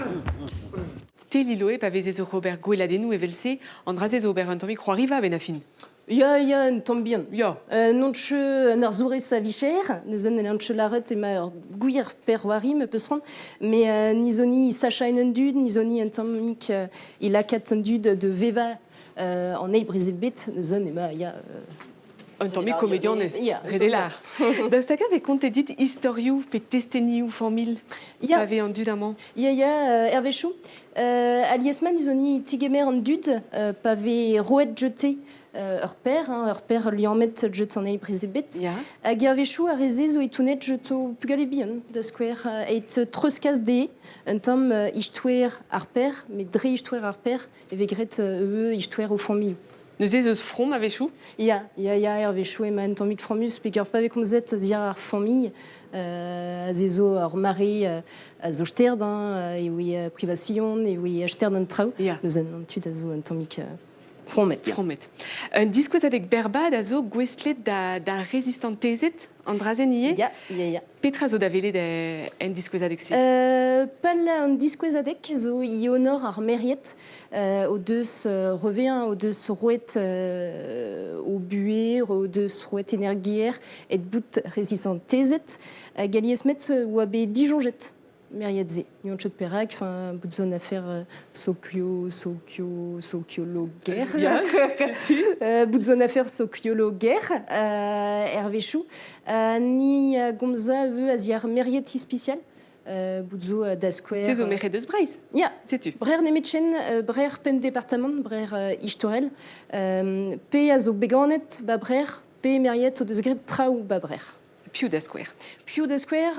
Te Liloe, pa vezez oc'h ober gweladennoù evel-se, an dra-se zo ober un tammig c'hoariva a-benn ar fin. Ya, ya, un tamm bihan. Ya. N'on ket un arzourez a vicher, neuze n'hellan ket lâret emañ ur gwir perc'hoari ma peus c'hoant, met nizoni sachañ an dud, nizoni un tammig e lakaat an dud de vevañ an eil brezel bet, neuze emañ, ya... Un tammig komedianez, Ya, ret eo lâr. Daoust hag e vez kontet dit istorioù pe testenioù familh Ya. pa vez an dud amañ? Ya, ya, hervezhioù. Alies-mat nizoni tigemer an dud pa vez roet jeté ur per, hein, ur per liammet jet an eil brezel bet. Ya. Hag hervezhioù ar re-se zo etounet jeto pugale bihan, da skouer, eit treuzkas dezhe un tamm istoer ar per, met dre istoer ar per e vez graet istoer o familhoù. Neuze ez eus from a-wechoù? Ya, ya, ya, hervezhioù emañ un tammig fromus, peogwir pa vez komzet a-ziàr ar familh, aze zo ur mare a zo sterd, hein, e oe privasion, e oe sterd an traoù. Ya. Neuze an tud a zo un tammig fromet. Ya. Fromet. Un diskouezadeg berrbad a zo gouestlet da rezistantezed an dra-sen ivez? Ya, ya, ya. Petra zo da welet en diskouezadeg-se? Pal an diskouezadeg zo i honor ar meriet o deus revient, o deus roet o buer, o deus roet energier et bout rezistantezed. Hag alies met oa bet disoñjet meriet-se. N'on ket perak, enfin, bout zo un affaire sociologuer. Ya, Bout zo un affaire sociologuer, hervezhioù. Ni a gomza eu a ziar meriet ispisial. Bout zo da skouer... Se zo merc'hed eus Breizh. Ya. Setu. Brer nemetchen, brer penn departamant, brer istorel. Pe a zo beganet ba brer, pe meriet o deus graet traoù ba brer. Piv da skouer? Piv da skouer,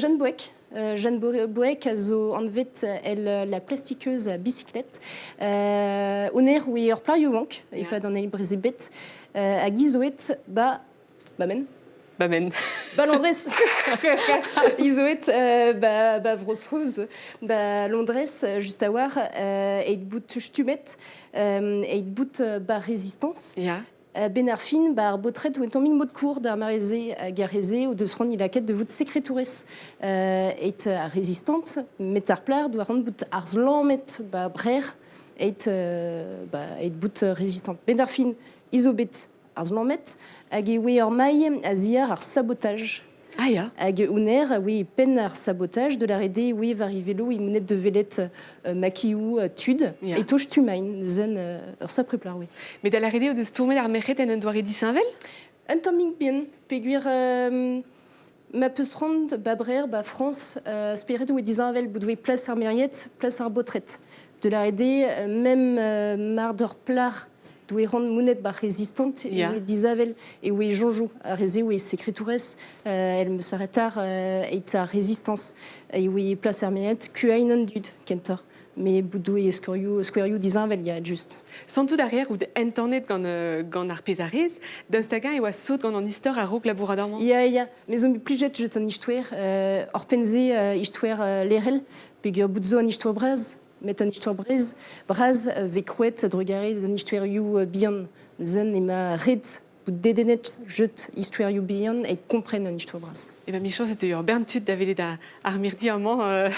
Jeanne Boec. Jeanne Boek a zo anvet el la plastiqueuse à bicyclette. Oner oe ur plar youank, e-pad an eil brezel bet, hag izoet ba ba men Ba men. Ba Londrez. Izoet ba, ba Vro-Saoz, ba Londrez, just a-walc'h, eit bout stummet, eit bout ba Résistance. Ya. Ben ar fin, ba ar baotred oa un tammig mod kour d'ar mare-se hag ar re-se o deus c'hoant lakaet da vout sekretourez eit ar rezistant, met ar plac'h doa c'hoant bout arzlammet ba brec'h eit, ba, eit bout rezistant. Ben ar fin, i zo bet arzlammet hag e oe ur mailh a-ziàr ar sabotaj. Ah ya. Hag honnezh a oe penn ar sabotaj de la rede oe war e velo e monet da welet makioù tud Ya. e touch tumain neuzen ur sapre plac'h oe. Met da lâret eo deus stourmet ar merc'hed en un doare disheñvel? Un tammig bihan peogwir ma peus c'hoant ba Brer, ba Frañs, spered oe disheñvel bout oe plas ar merc'hed, plas ar baotred. De la rede même mar d'ur plac'h doe ran monet bar rezistant e oe dizavel e oe soñjoù ar re-se oe sekretourez el meus arretar eit ar résistance e oe plas ar merc'hed kuain an dud kentoc'h met bout doe skouerioù skouerioù disheñvel ya just. Santout a reer out entanet gant gant ar pezh a rez. Daoust hag-eñ e oa sot gant an istor a-raok labourat amañ? Ya, ya, me zo plijet just an istoer oc'hpenn-se istoer lec'hel peogwir bout zo an istoer bras Met an istor bras, bras vez krouet a-drugarez d'an istoerioù bihan. Neuze emañ ret bout dedennet jeu istoerioù bihan e kompren an istor bras. E ben michañs e teu ur bern tud da welet ar mirdi amañ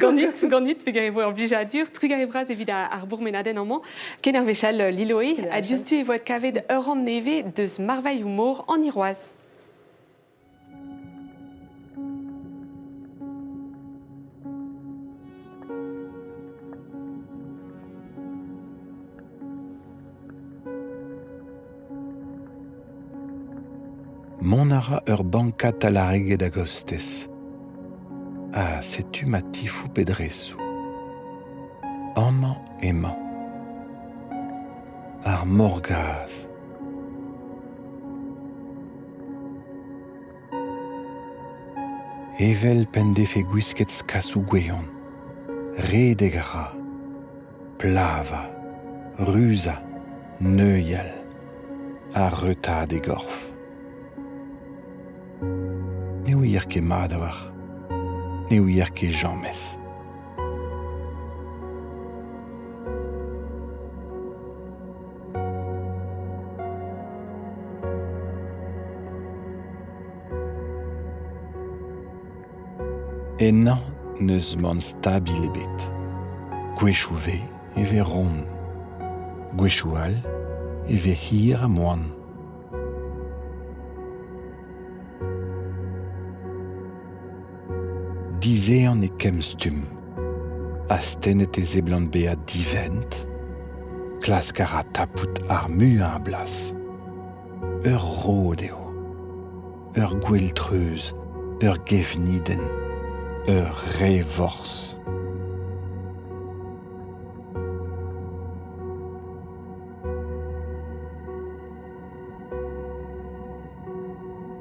ganit, ganit, peogwir e vo ur blijadur. Trugarez bras evit ar bourmenadenn amañ. Ken ar wech all, Liloe, ha diouzhtu e vo adkavet ur rann nevez deus Marvailhoù-mor an Hirwazh. Mont a ra ur bankad talareged a-gostez. Ha setu ma tifoup e dresoù. Amañ emañ. Ar morgazh. Evel p'en defe gwisket skasoù gweon, redek a ra, plavañ, ruzañ, neuial, ha reutaat e gorf. Ne ouier ket mat a-walc'h, ne ouier ket james. Ennañ n'eus mann stabil ebet. Gwechoù 'vez e vez ront, gwechoù all e vez hir ha moan. Dizehan e kemm stumm. Astennet e seblant bezañ divent. Klask a ra tapout ar muiañ a blas. Ur rod eo. Ur gwel-treuz, ur gevnidenn, ur re-vorzh.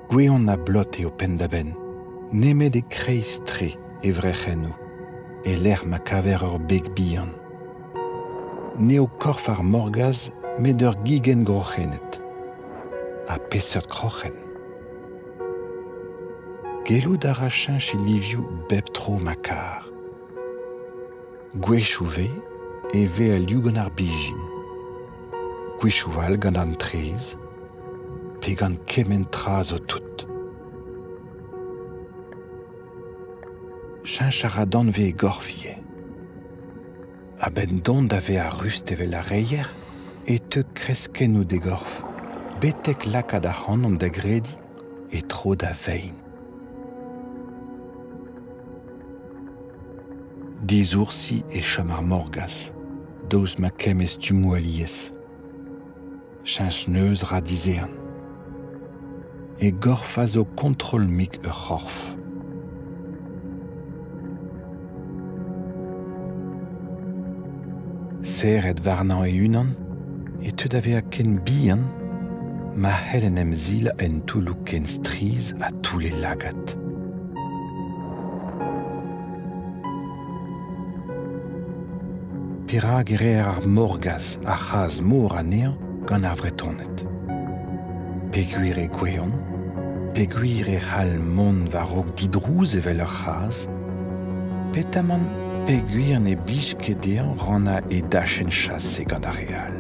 Gweon ha blot eo penn-da-benn, nemet e-kreiz-tre e vrec'hennoù, e-lec'h ma kaver ur beg bihan. N'eo korf ar morgazh met ur gigenn groc'henet. Ha peseurt kroc'hen? Gellout a ra cheñch e livioù bep tro ma kar. Gwechoù 'vez e vez al liv gant ar bezhin, gwechoù all gant an traezh, pe gant kement tra zo tout. Cheñch a ra danvez e gorf ivez. A-benn dont da vezañ rust evel ar reier e teu kreskennoù d'e gorf, betek lakaat ac'hanomp da grediñ e tro da vein. Disoursi e chom ar morgazh, daoust ma kemm e stummoù alies. Cheñch neuz 'ra dizehan. E gorf a zo kontrol-mik ur c'horf. Serret warnañ e-unan e teu da vezañ ken bihan ma c'hell en em silañ en toulloù ken strizh ha toull e lagad. Perak e reer ar morgazh ar c'hazh mor anezhañ gant ar Vretoned? Peogwir e gouezont, peogwir e c'hall mont war-raok didrouz evel ur c'hazh, petamant peogwir ne blij ket dezhañ rannañ e dachenn chase gant ar re all.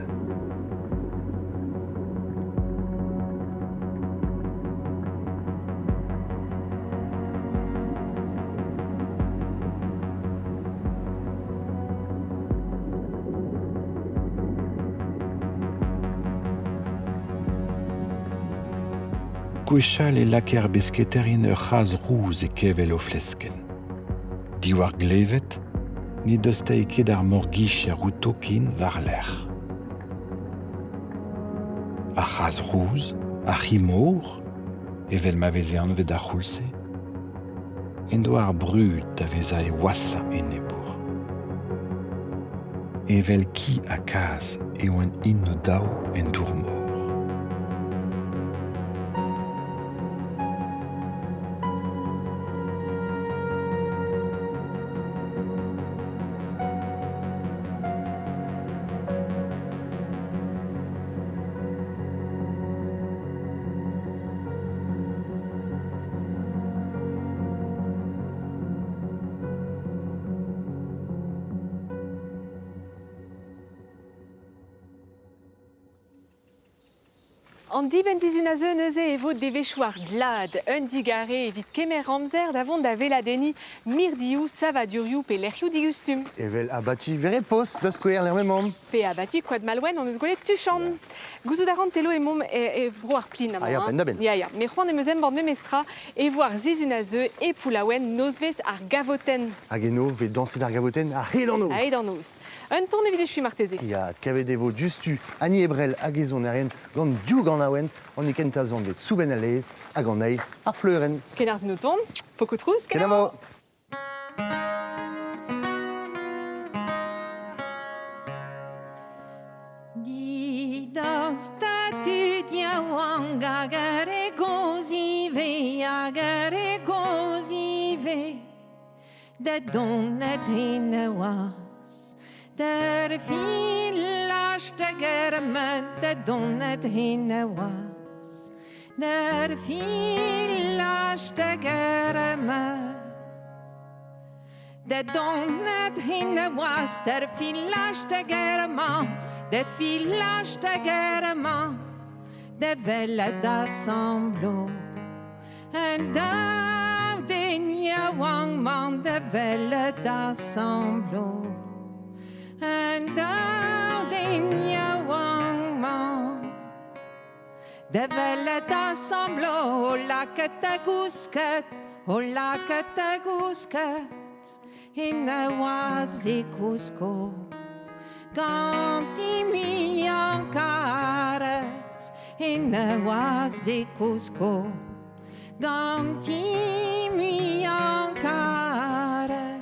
Gwechall e lakae ar besketaerien ur c'hazh rous e kevell o fleskenn. Diwar glevet, ne dostae ket ar morgicher outo ken war-lerc'h. Ar c'hazh rous, ar c'hi-mor, evel ma veze anvet ar c'houlz-se, en doa ar brud da vezañ e washañ enebour. Evel ki ha kazh e oant int o-daou en dour-mor. An dibenn-sizhun a zeu neuze e vo devezhioù ar glad, un digare evit kemer amzer da vont da weladenniñ mirdioù, savadurioù pe lec'hioù digustum. Evel abati Verepos, da skouer, lec'h m'emaomp. Pe abati Koad Malouenn hon eus gwelet tuchant. Gouzout a ran Telo emaomp e bro ar Plin amañ. Ah ya, penn-da-benn. Ya, ya. Met c'hoant em eus embann memestra e vo ar sizhun a zeu e Poullaouen nozvezh ar gavotenn. Hag eno 'vez dañset ar gavotenn a-hed an noz. A-hed an noz. Un ton evit echuiñ marteze. Ya, kavet e vo diouzhtu Annie Ebrel hag he sonerien gant div ganaouenn, an hini kentañ zo anvet Soubenn al laezh hag an eil ar fleurenn. Kenarzh o tont, Pokotrouz, kenavo. Tud yaouank hag ar re gozh ivez, hag ar re gozh ivez, da donet henoazh. D'ar filaj da germet da donet henoazh. D'ar filaj da germet. Da donet henoazh, d'ar filaj da germañ, da filaj da germañ, da welet asamblo. Un daou den yaouank man da welet asamblo. Un daou den yaouank man. Da welet asamblo, o lakaat da gousket, o lakaat da gousket, henoazh e kousko. Ganti muiañ karet, henoazh e kousko. Ganti muiañ karet.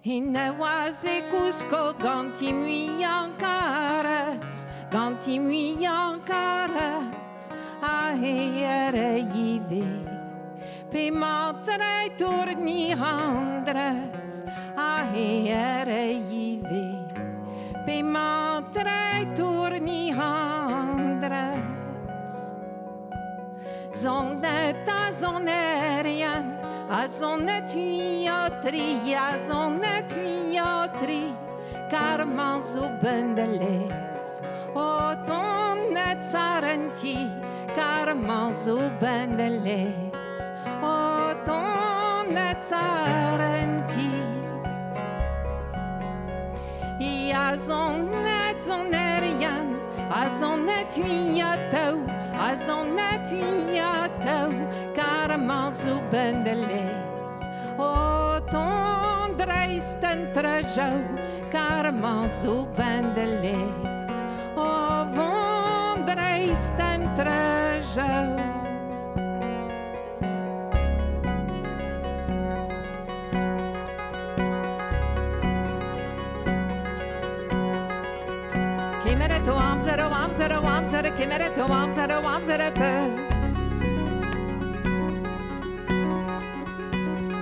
Henoazh e kousko ganti muiañ karet, ganti muiañ karet, ha he ivez. Pe mat treitour ni andret, ha he ivez. Pe mat treitour ni andret. Zonet a sonerien, a zonet hui o tri, a zonet hui o tri, kar mañ zo bendelez. O tonet sarenti, kar mañ zo bendelez. O tonet sarenti. A zonet sonerien, a zonet hui a taou, a zonet hui a taou, kar mañ zo bendelez. O ton dreist en trejaou, kar mañ zo bendelez. O vont dreist en trejaou. Kemeret o amzer, o amzer, o amzer, kemeret o amzer, o amzer e peus.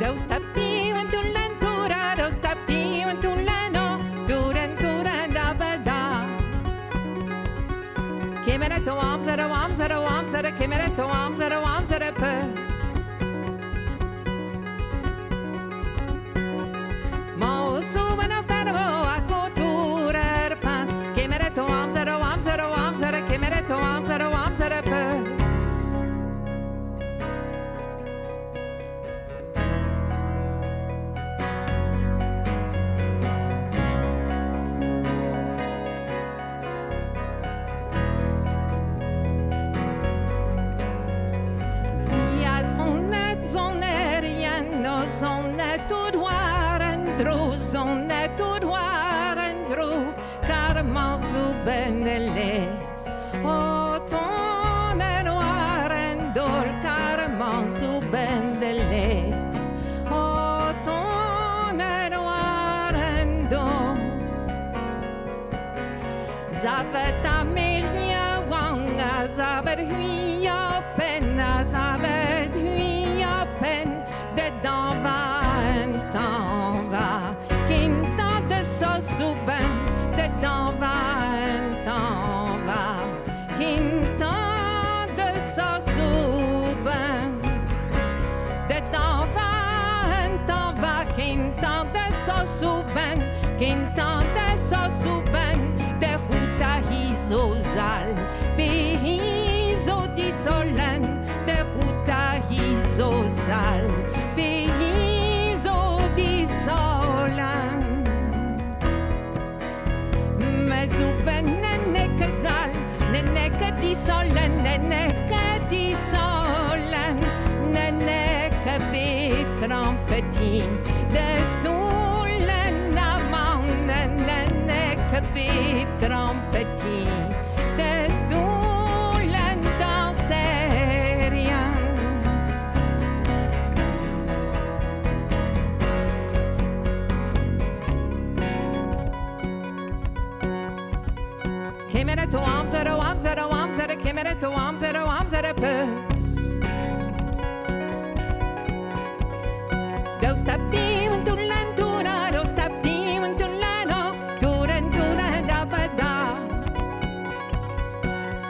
Daoust ha piv en toull an tour, daoust ha piv en Kemeret o amzer o amzer o amzer Kemeret o amzer o amzer peus Ma o souben o fervo hag o tourer peñs Kemeret o amzer o amzer o amzer Kemeret o amzer o amzer peus Ya zonet sonerien o zonet tout war en dro zonet tout war en dro kar mañ zo ben elez o tonet war en dol kar mañ zo ben elez o tonet war en dol Zavet a meria wang a zavet hui a pen a zavet hui a pen de dan va en tan va kintan de sosouben de dan va en tan va kintan de sosouben de dan va en tan va kintan de sosouben kintan de sosouben de routa hizozal Pehizo disolen de routa hizozal Pehizo disolen Mez ouben nene kezal nene ke disolen nene ke disolen nene ke betrampetin de stolen aman nene ke betrampetin de stolen danserien Kemeret o amzer o amzer o amzer kemeret o amzer o amzer peus Daou stap diwen toulan toura daou stap diwen toulan o touran touran da ba da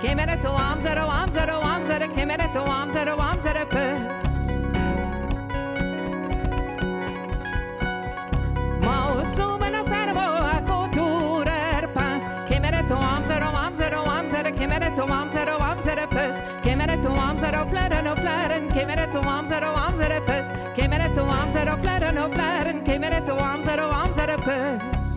Kemeret o amzer o amzer o amzer kemeret o amzer o amzer peus Ma o souben o fervo hag o tourer peñs Kemeret o amzer o amzer o amzer kemeret o amzer o amzer peus Kemeret o amzer o fleuren o fleuren kemeret o amzer o amzer peus Kemeret o amzer o fleuren o fleuren kemeret o amzer o amzer peus